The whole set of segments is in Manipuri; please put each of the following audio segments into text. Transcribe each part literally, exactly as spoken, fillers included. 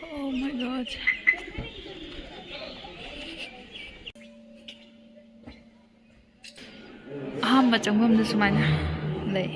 Oh my God. ꯑꯍꯥꯟꯕ ꯆꯪꯐꯝꯗ ꯁꯨꯃꯥꯏꯅ ꯂꯩ꯫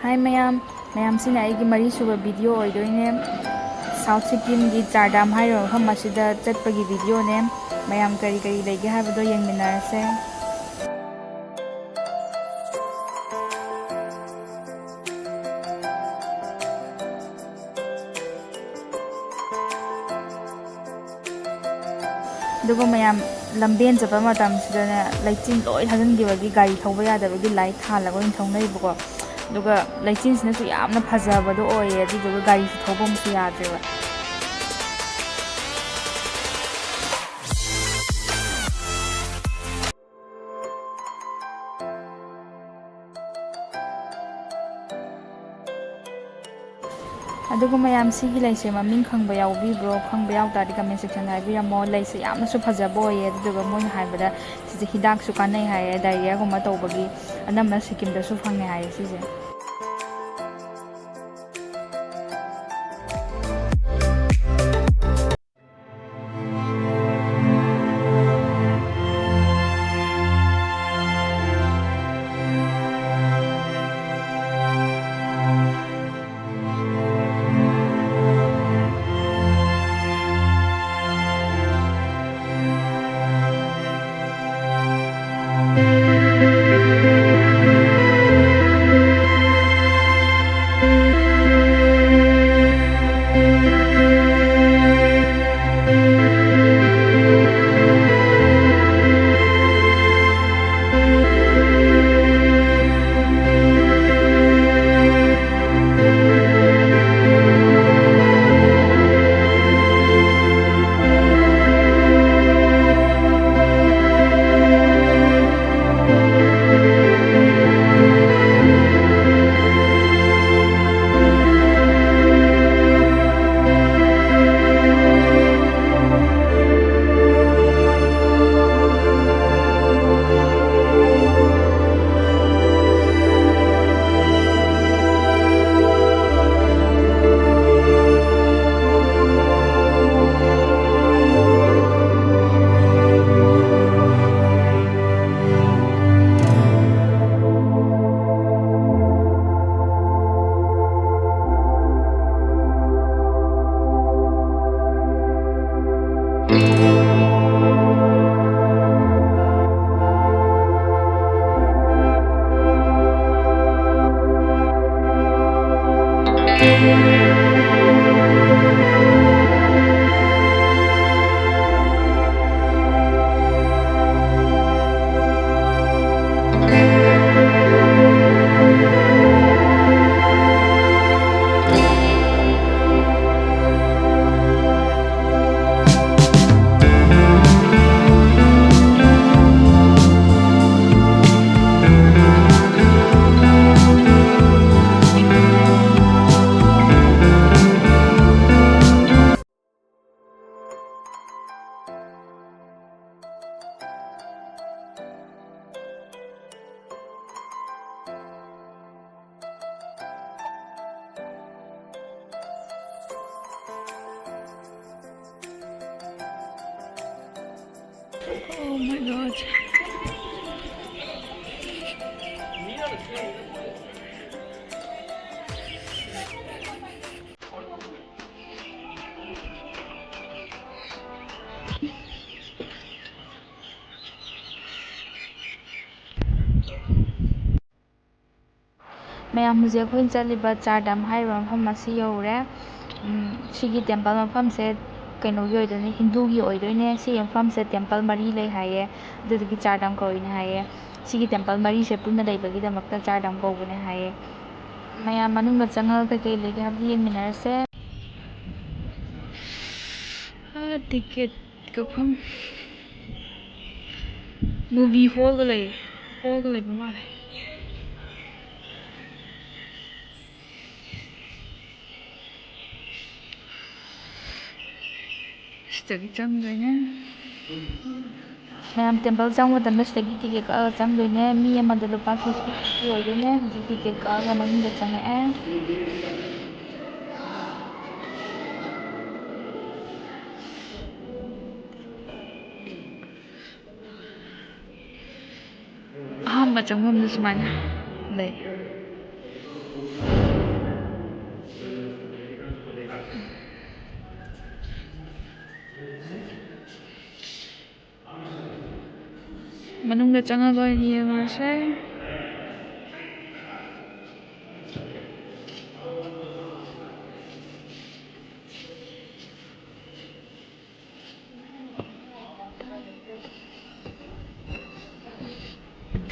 ꯍꯥꯏ ꯃꯌꯥꯝ, ꯃꯌꯥꯝꯁꯤꯅ ꯑꯩꯒꯤ ꯃꯔꯤꯁꯨꯕ ꯚꯤꯗꯤꯑꯣ ꯑꯣꯏꯗꯣꯏꯅꯦ꯫ ꯁꯥꯎꯠ ꯁꯤꯛꯀꯤꯝꯒꯤ ꯆꯥꯔꯗꯥꯝ ꯍꯥꯏꯔꯤꯕ ꯃꯐꯝ ꯑꯁꯤꯗ ꯆꯠꯄꯒꯤ ꯚꯤꯗꯤꯑꯣꯅꯦ꯫ ꯃꯌꯥꯝ ꯀꯔꯤ ꯀꯔꯤ ꯂꯩꯒꯦ ꯍꯥꯏꯕꯗꯣ ꯌꯦꯡꯃꯤꯟꯅꯔꯁꯦ꯫ ꯑꯗꯨꯒ ꯃꯌꯥꯝ ꯂꯝꯕꯦꯟ ꯆꯠꯄ ꯃꯇꯝꯁꯤꯗꯅꯦ, ꯂꯩꯆꯤꯟ ꯂꯣꯏ ꯊꯥꯖꯤꯟꯈꯤꯕꯒꯤ ꯒꯥꯔꯤ ꯊꯧꯕ ꯌꯥꯗꯕꯒꯤ ꯂꯥꯏꯠ ꯊꯥꯜꯂꯒ ꯑꯣꯏꯅ ꯊꯧꯅꯩꯕꯀꯣ꯫ ꯑꯗꯨꯒ ꯂꯩꯆꯤꯟꯁꯤꯅꯁꯨ ꯌꯥꯝꯅ ꯐꯖꯕꯗꯣ ꯑꯣꯏꯌꯦ, ꯑꯗꯨꯗꯨꯒ ꯒꯥꯔꯤꯁꯨ ꯊꯧꯕ ꯑꯃꯁꯨ ꯌꯥꯗ꯭ꯔꯦꯕ꯫ ꯑꯗꯨꯒ ꯃꯌꯥꯝ, ꯁꯤꯒꯤ ꯂꯩꯁꯦ ꯃꯃꯤꯡ ꯈꯪꯕ ꯌꯥꯎꯕꯤꯕ꯭ꯔꯣ? ꯈꯪꯕ ꯌꯥꯎ ꯇꯥꯔꯗꯤ ꯀꯃꯦꯟ ꯁꯦꯛꯁꯟꯗ ꯍꯥꯏꯕꯤꯔꯝꯃꯣ꯫ ꯂꯩꯁꯦ ꯌꯥꯝꯅꯁꯨ ꯐꯖꯕ ꯑꯣꯏꯌꯦ, ꯑꯗꯨꯗꯨꯒ ꯃꯣꯏꯅ ꯍꯥꯏꯕꯗ ꯁꯤꯁꯦ ꯍꯤꯗꯥꯛꯁꯨ ꯀꯥꯟꯅꯩ ꯍꯥꯏꯌꯦ, ꯗꯥꯏꯔꯤꯌꯥꯒꯨꯝꯕ ꯇꯧꯕꯒꯤ꯫ ꯑꯅꯝꯕꯅ ꯁꯤꯀꯤꯝꯗꯁꯨ ꯐꯪꯉꯦ ꯍꯥꯏꯌꯦ ꯁꯤꯁꯦ꯫ Oh my God. ꯃꯌꯥꯝ, ꯍꯧꯖꯤꯛ ꯑꯩꯈꯣꯏꯅ ꯆꯠꯂꯤꯕ ꯆꯥꯔ ꯙꯥꯝ ꯍꯥꯏꯔꯤꯕ ꯃꯐꯝ ꯑꯁꯤ ꯌꯧꯔꯦ꯫ ꯎꯝ, ꯁꯤꯒꯤ ꯇꯦꯝꯄꯜ ꯃꯐꯝꯁꯦ ꯀꯩꯅꯣꯒꯤ ꯑꯣꯏꯗꯣꯏꯅꯦ, ꯍꯤꯟꯗꯨꯒꯤ ꯑꯣꯏꯗꯣꯏꯅꯦ꯫ ꯁꯤꯒꯤ ꯃꯐꯝꯁꯦ ꯇꯦꯝꯄꯜ ꯃꯔꯤ ꯂꯩ ꯍꯥꯏꯌꯦ, ꯑꯗꯨꯗꯨꯒꯤ ꯆꯥꯔ ꯙꯥꯝ ꯀꯧꯔꯤꯅꯦ ꯍꯥꯏꯌꯦ꯫ ꯁꯤꯒꯤ ꯇꯦꯝꯄꯜ ꯃꯔꯤꯁꯦ ꯄꯨꯟꯅ ꯂꯩꯕꯒꯤꯗꯃꯛꯇ ꯆꯥꯔ ꯙꯥꯝ ꯀꯧꯕꯅꯦ ꯍꯥꯏꯌꯦ꯫ ꯃꯌꯥꯝ ꯃꯅꯨꯡꯗ ꯆꯪꯉꯒ ꯀꯩꯀꯩ ꯂꯩꯒꯦ ꯍꯥꯏꯕꯗꯨ ꯌꯦꯡꯃꯤꯟꯅꯔꯁꯦ꯫ ꯑꯥ, ꯇꯤꯀꯦꯠ ꯀꯛꯐꯝ꯫ ꯃꯨꯚꯤ ꯍꯣꯜꯒ ꯂꯩ, ꯍꯣꯜꯒ ꯂꯩꯕ ꯃꯥꯜꯂꯦ꯫ ꯁꯤꯗꯒꯤ ꯆꯪꯗꯣꯏꯅꯦ꯫ ꯃꯌꯥꯝ ꯇꯦꯝꯄꯜ ꯆꯪꯕ ꯃꯇꯝꯗ ꯁꯤꯗꯒꯤ ꯇꯤꯀꯦꯠ ꯀꯛꯑꯒ ꯆꯪꯗꯣꯏꯅꯦ꯫ ꯃꯤ ꯑꯃꯗ ꯂꯨꯄꯥ ꯐꯤꯐꯇꯤ ꯑꯣꯏꯗꯣꯏꯅꯦ꯫ ꯍꯧꯖꯤꯛ ꯇꯤꯀꯦꯠ ꯀꯛꯑꯒ ꯃꯅꯨꯡꯗ ꯆꯪꯉꯛꯑꯦ꯫ ꯑꯍꯥꯟꯕ ꯆꯪꯐꯝꯗ ꯁꯨꯃꯥꯏꯅ ꯂꯩ꯫ ꯃꯅꯨꯡꯗ ꯆꯪꯉꯒ ꯑꯣꯏꯅ ꯌꯦꯡꯉꯨꯔꯁꯦ꯫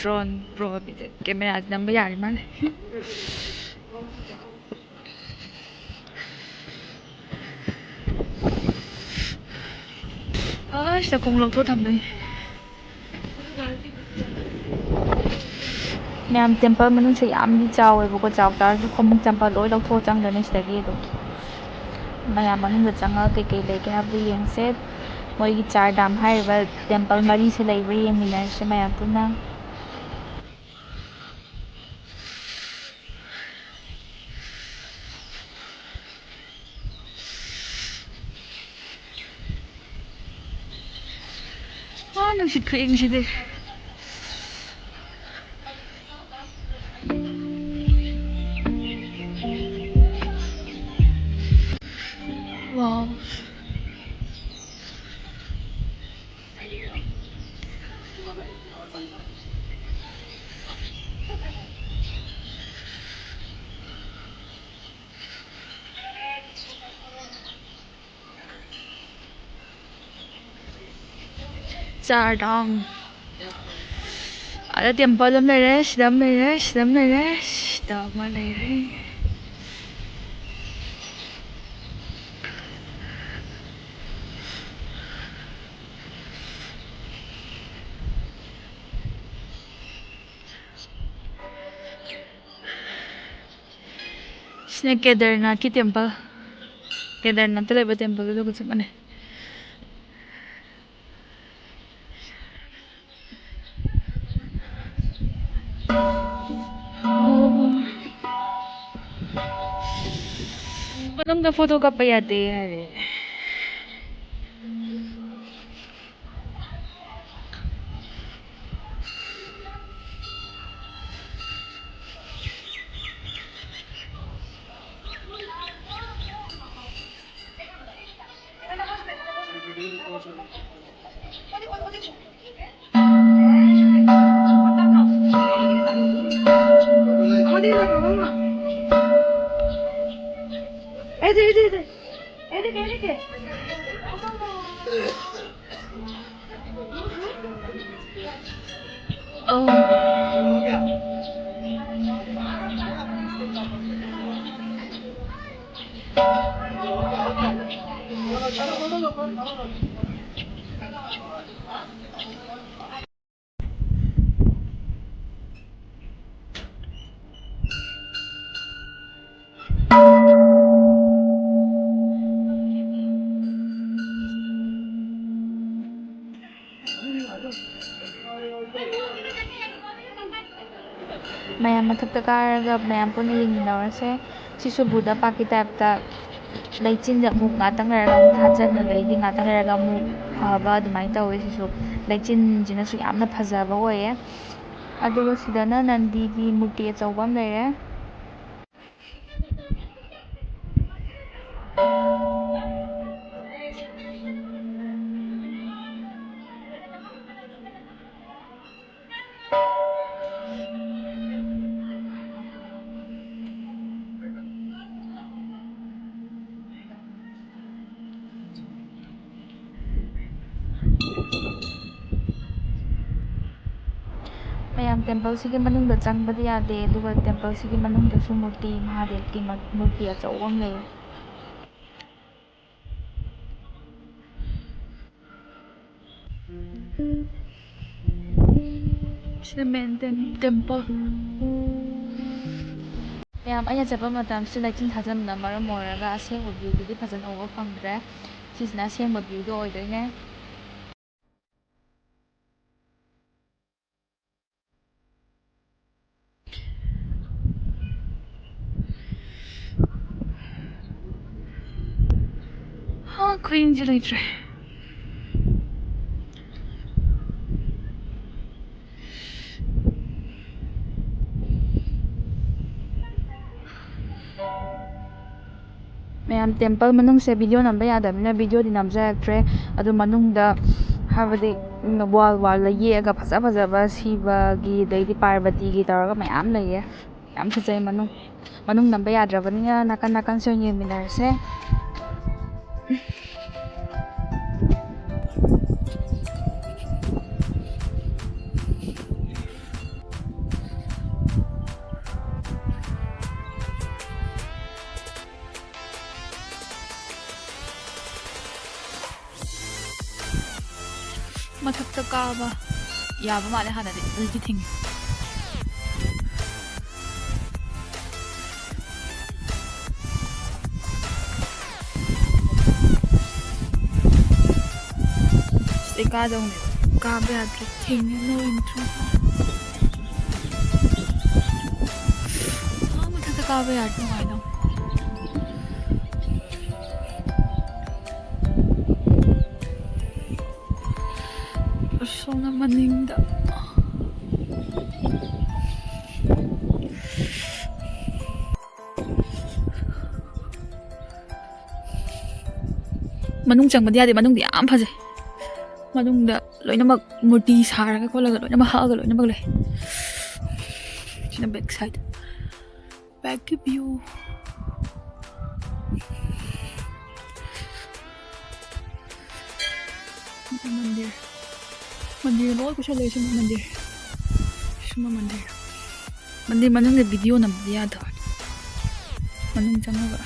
Drone Pro ꯀꯦꯃꯦꯔꯥꯁꯦ ꯅꯝꯕ ꯌꯥꯔꯤ ꯃꯥꯜꯂꯦ꯫ ꯑꯁ, ꯈꯣꯡꯎꯞ ꯂꯧꯊꯣꯛ ꯊꯝꯕꯩ꯫ ꯃꯌꯥꯝ, ꯇꯦꯝꯄꯜ ꯃꯅꯨꯡꯁꯦ ꯌꯥꯝꯗꯤ ꯆꯥꯎꯋꯦꯕꯀꯣ, ꯆꯥꯎ ꯇꯥꯔꯁꯨ ꯈꯣꯡꯎꯞ ꯆꯝꯄꯜ ꯂꯣꯏ ꯂꯧꯊꯣꯛꯑ ꯆꯪꯗꯣꯏꯅꯦ ꯁꯤꯗꯒꯤ꯫ ꯑꯗꯨꯝ ꯃꯌꯥꯝ ꯃꯅꯨꯡꯗ ꯆꯪꯉꯒ ꯀꯩꯀꯩ ꯂꯩꯒꯦ ꯍꯥꯏꯕꯗꯨ ꯌꯦꯡꯁꯦ꯫ ꯃꯣꯏꯒꯤ ꯆꯥꯔ ꯗꯥꯝ ꯍꯥꯏꯔꯤꯕ ꯇꯦꯝꯄꯜ ꯃꯔꯤꯁꯦ ꯂꯩꯕ꯭ꯔꯥ ꯌꯦꯡꯃꯤꯟꯅꯔꯁꯦ ꯃꯌꯥꯝ ꯄꯨꯟꯅ꯫ ꯑꯥ, ꯅꯨꯡꯁꯤꯠ ꯈꯨꯏꯪꯁꯤꯗꯤ꯫ Wow. ꯆꯥꯔ ꯗꯥꯝ꯫ ꯑꯥꯗ ꯇꯦꯝꯄꯜ ꯑꯃ ꯂꯩꯔꯦ, ꯁꯤꯗ ꯑꯃ ꯂꯩꯔꯦ, ꯁꯤꯗ ꯑꯃ ꯂꯩꯔꯦ, ꯁꯤꯗ ꯑꯃ ꯂꯩꯔꯦ꯫ ꯁꯤꯅ ꯀꯦꯗꯔꯅꯥꯊꯀꯤ ꯇꯦꯝꯄꯜ꯫ ꯀꯦꯗꯔꯅꯥꯊꯇ ꯂꯩꯕ ꯇꯦꯝꯄꯜꯗꯨꯒ ꯆꯞ ꯃꯥꯟꯅꯩ꯫ ꯃꯅꯨꯡꯗ ꯐꯣꯇꯣ ꯀꯥꯞꯄ ꯌꯥꯗꯦ ꯍꯥꯏꯔꯦ꯫ ꯃꯌꯥꯝ ꯃꯊꯛꯇ ꯀꯥꯔꯒ ꯃꯌꯥꯝ ꯄꯨꯟꯅ ꯌꯦꯡꯃꯤꯟꯅꯔꯁꯦ꯫ ꯁꯤꯁꯨ ꯕꯨꯙ ꯄꯥꯛꯀꯤ ꯇꯥꯏꯞꯇ ꯂꯩꯆꯤꯟꯁꯦ ꯑꯃꯨꯛ ꯉꯥꯛꯇꯪ ꯂꯩꯔꯒ ꯑꯃꯨꯛ ꯊꯥꯖꯟ, ꯑꯗꯩꯗꯤ ꯉꯥꯛꯇꯪ ꯂꯩꯔꯒ ꯑꯃꯨꯛ ꯐꯕ, ꯑꯗꯨꯃꯥꯏꯅ ꯇꯧꯋꯦ꯫ ꯁꯤꯁꯨ ꯂꯩꯆꯤꯟꯁꯤꯅꯁꯨ ꯌꯥꯝꯅ ꯐꯖꯕ ꯑꯣꯏꯌꯦ꯫ ꯑꯗꯨꯒ ꯁꯤꯗꯅ ꯅꯟꯗꯤꯒꯤ ꯃꯨꯔꯇꯤ ꯑꯆꯧꯕ ꯑꯃ ꯂꯩꯔꯦ꯫ ꯃꯌꯥꯝ, ꯇꯦꯝꯄꯜꯁꯤꯒꯤ ꯃꯅꯨꯡꯗ ꯆꯪꯕꯗꯤ ꯌꯥꯗꯦ, ꯑꯗꯨꯒ ꯇꯦꯝꯄꯜꯁꯤꯒꯤ ꯃꯅꯨꯡꯗꯁꯨ ꯃꯨꯔꯇꯤ, ꯃꯍꯥꯗꯦꯕꯀꯤ ꯃ-, ꯃꯨꯔꯇꯤ ꯑꯆꯧꯕ ꯑꯃ ꯂꯩ꯫ ꯁꯤꯅ ꯃꯦꯟ ꯇꯦꯝ-, ꯇꯦꯝꯄꯜ꯫ ꯃꯌꯥꯝ, ꯑꯩꯅ ꯆꯠꯄ ꯃꯇꯝꯁꯤꯗ ꯂꯩꯆꯤꯟ ꯊꯥꯖꯟꯕꯅ ꯃꯔꯝ ꯑꯣꯏꯔꯒ ꯑꯁꯦꯡꯕ ꯚ꯭ꯌꯨꯗꯨꯗꯤ ꯐꯖꯅ ꯎꯕ ꯐꯪꯗ꯭ꯔꯦ꯫ ꯁꯤꯁꯤꯅ ꯑꯁꯦꯡꯕ ꯚ꯭ꯌꯨꯗꯣ ꯑꯣꯏꯗꯣꯏꯅꯦ꯫ ꯍꯥ, ꯈꯨꯌꯦꯡꯁꯦ ꯂꯩꯇ꯭ꯔꯦ꯫ ꯃꯌꯥꯝ, ꯇꯦꯝꯄꯜ ꯃꯅꯨꯡꯁꯦ ꯚꯤꯗꯤꯑꯣ ꯅꯝꯕ ꯌꯥꯗꯕꯅꯤꯅ ꯚꯤꯗꯤꯑꯣꯗꯤ ꯅꯝꯖꯔꯛꯇ꯭ꯔꯦ꯫ ꯑꯗꯨ ꯃꯅꯨꯡꯗ, ꯍꯥꯏꯕꯗꯤ, ꯋꯥꯜ ꯋꯥꯜꯗ ꯌꯦꯛꯑꯒ ꯐꯖ ꯐꯖꯕ ꯁꯤꯕꯒꯤ, ꯑꯗꯩꯗꯤ ꯄꯥꯔꯕꯇꯤꯒꯤ ꯇꯧꯔꯒ ꯃꯌꯥꯝ ꯂꯩꯌꯦ꯫ ꯌꯥꯝ ꯐꯖꯩ ꯃꯅꯨꯡ꯫ ꯃꯅꯨꯡ ꯅꯝꯕ ꯌꯥꯗ꯭ꯔꯕꯅꯤꯅ ꯅꯥꯀꯟ ꯅꯥꯀꯟꯁꯦ ꯑꯣꯏꯅ ꯌꯦꯡꯃꯤꯟꯅꯔꯁꯦ꯫ ꯃꯊꯛꯇ ꯀꯥꯕ ꯌꯥꯕ ꯃꯥꯜꯂꯦ ꯍꯥꯟꯅꯗꯤ, ꯍꯧꯖꯤꯛꯇꯤ ꯊꯤꯡꯉꯦ꯫ ꯁꯤꯗꯩ ꯀꯥꯗꯧꯅꯦꯕ꯫ ꯀꯥꯕ ꯌꯥꯗ꯭ꯔꯦ, ꯊꯤꯡꯉꯦ, no entry꯫ ꯑꯥ, ꯃꯊꯛꯇ ꯀꯥꯕ ꯌꯥꯔꯗꯤ ꯅꯨꯡꯉꯥꯏꯗꯧꯅꯦ꯫ ꯑꯁꯣꯝꯅ ꯃꯅꯤꯡꯗ꯫ ꯃꯅꯨꯡ ꯆꯪꯕꯗꯤ ꯌꯥꯗꯦ, ꯃꯅꯨꯡꯗꯤ ꯌꯥꯝ ꯐꯖꯩ꯫ ꯃꯅꯨꯡꯗ ꯂꯣꯏꯅꯃꯛ ꯃꯨꯔꯇꯤ ꯁꯥꯔꯒ ꯈꯣꯠꯂꯒ ꯂꯣꯏꯅꯃꯛ ꯍꯛꯑꯒ ꯂꯣꯏꯅꯃꯛ ꯂꯩ꯫ ꯁꯤꯅ back side꯫ Back ꯀꯤ view꯫ ꯃꯟꯗꯤꯔ꯫ ꯃꯟꯗꯤꯔ ꯂꯣꯏ ꯀꯣꯏꯁꯜꯂꯦ, ꯁꯨꯝꯕ ꯃꯟꯗꯤꯔ꯫ ꯁꯨꯝꯕ ꯃꯟꯗꯤꯔ꯫ ꯃꯟꯗꯤꯔ ꯃꯅꯨꯡꯗ video ꯅꯝꯕꯗꯤ ꯌꯥꯗꯕꯅꯤ꯫ ꯃꯅꯨꯡ ꯆꯪꯉꯒ꯫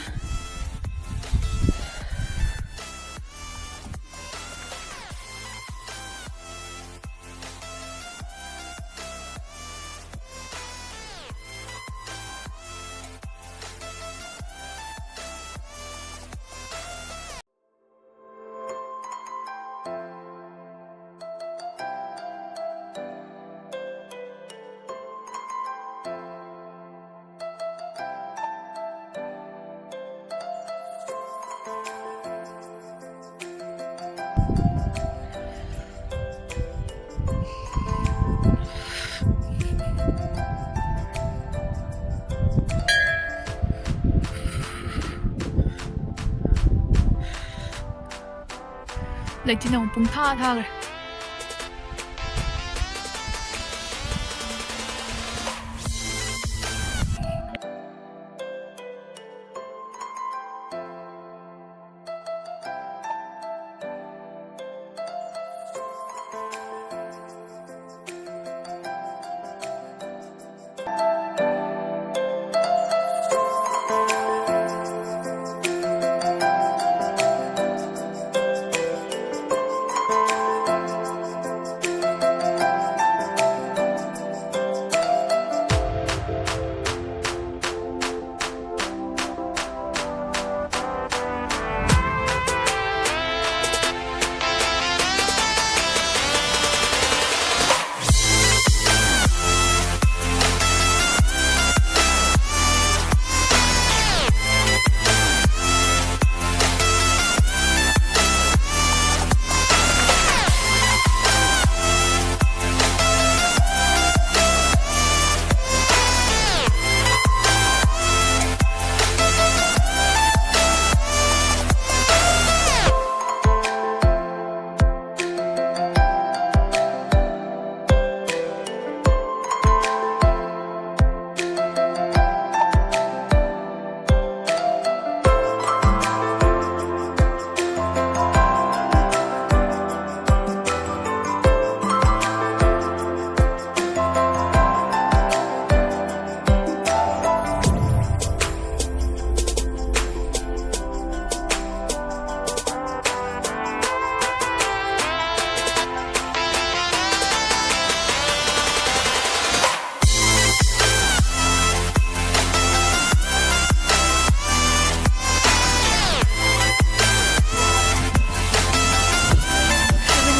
ꯂꯩꯆꯤꯟ ꯑꯃꯨꯛ ꯄꯨꯡꯊꯥ ꯊꯥꯈ꯭ꯔꯦ꯫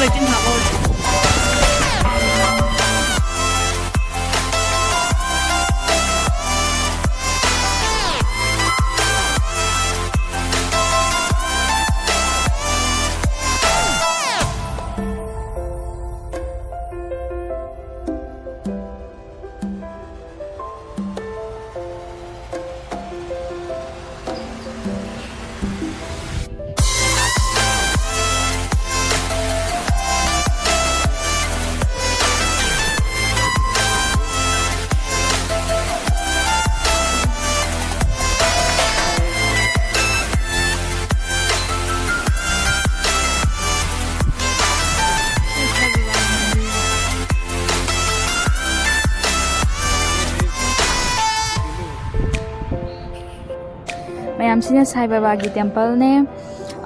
ꯂꯩꯆꯤꯟ ꯊꯥꯕ ꯍꯧꯔꯦ꯫ ꯃꯌꯥꯝꯁꯤꯅ ꯁꯥꯏ ꯕꯕꯥꯒꯤ ꯇꯦꯝꯄꯜꯅꯦ꯫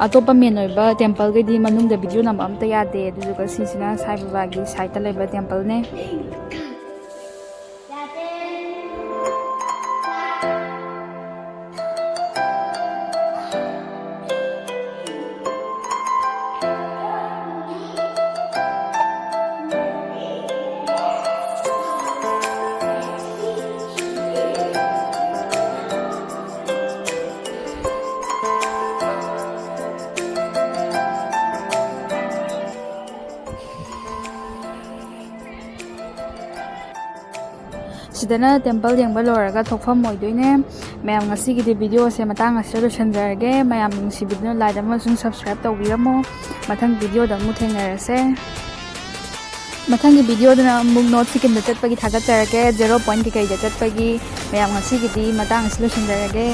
ꯑꯇꯣꯞꯄ ꯃꯦꯟ ꯑꯣꯏꯕ ꯇꯦꯝꯄꯜꯒꯩꯗꯤ ꯃꯅꯨꯡꯗ ꯚꯤꯗꯤꯑꯣ ꯅꯝꯕ ꯑꯝꯇ ꯌꯥꯗꯦ꯫ ꯑꯗꯨꯗꯨꯒ ꯁꯤꯁꯤꯅ ꯁꯥꯏ ꯕꯕꯥꯒꯤ ꯁꯥꯏꯠꯇ ꯂꯩꯕ ꯇꯦꯝꯄꯜꯅꯦ꯫ ꯁꯤꯗꯅ ꯇꯦꯝꯄꯜ ꯌꯦꯡꯕ ꯂꯣꯏꯔꯒ ꯊꯣꯛꯐꯝ ꯑꯣꯏꯗꯣꯏꯅꯦ꯫ ꯃꯌꯥꯝ, ꯉꯁꯤꯒꯤꯗꯤ ꯚꯤꯗꯤꯑꯣꯁꯦ ꯃꯇꯥꯡ ꯑꯁꯤꯗ ꯂꯣꯏꯁꯤꯟꯖꯔꯒꯦ꯫ ꯃꯌꯥꯝ ꯅꯨꯡꯁꯤꯕꯤꯗꯨꯅ like ꯑꯃꯁꯨꯡ subscribe ꯇꯧꯕꯤꯔꯝꯃꯣ꯫ ꯃꯊꯪ ꯚꯤꯗꯤꯑꯣꯗ ꯑꯃꯨꯛ ꯊꯦꯡꯅꯔꯁꯦ꯫ ꯃꯊꯪꯒꯤ ꯚꯤꯗꯤꯑꯣꯗꯅ ꯑꯃꯨꯛ ꯅꯣꯔꯠ ꯁꯤꯛꯀꯤꯝꯗ ꯆꯠꯄꯒꯤ ꯊꯥꯒꯠꯆꯔꯛꯀꯦ꯫ ꯖꯦꯔꯣ ꯄꯣꯏꯟꯠ ꯀꯩꯀꯩꯗ ꯆꯠꯄꯒꯤ꯫ ꯃꯌꯥꯝ, ꯉꯁꯤꯒꯤꯗꯤ ꯃꯇꯥꯡ ꯑꯁꯤ ꯂꯣꯏꯁꯤꯟꯖꯔꯒꯦ꯫